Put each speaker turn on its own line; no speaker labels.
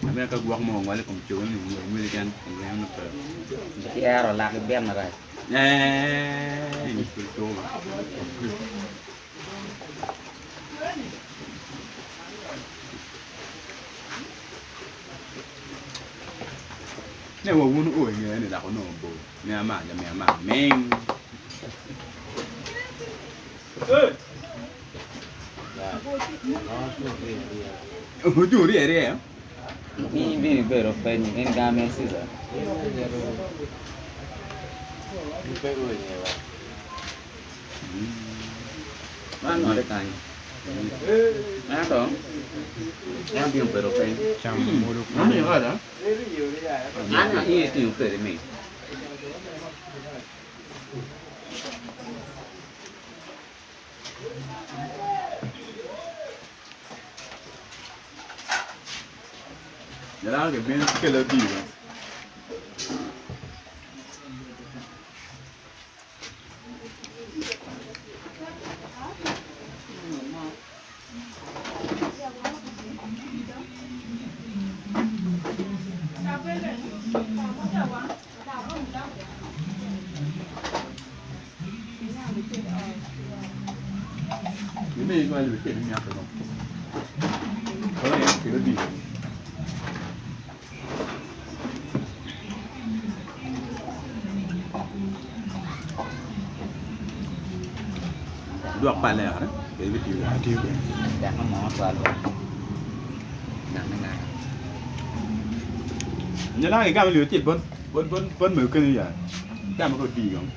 Amito ka gwok mo ongol i kom cogo ni owuo angweli keken kun ringo nongo pe.
Ero laki bit marac.
Eeeeee in pud ituko ba. Ne wa wun oo i ngeye ni dok onongo bor miya mar lamiya mar ming. Ocung orye aryeya.
In ibino ibedo peny in gam en Caesar. Man ngole kany. Ento en obino obedo piny. An in itingo kwede ni.
Dano gibino ci kelo odilo. Dwok pale ot eh
Dako mo twal wa. Nang me nanga.
Nyalanga igamo liyo cit bot bot bot bot mego kenyo ya. Igamo ka odi kong.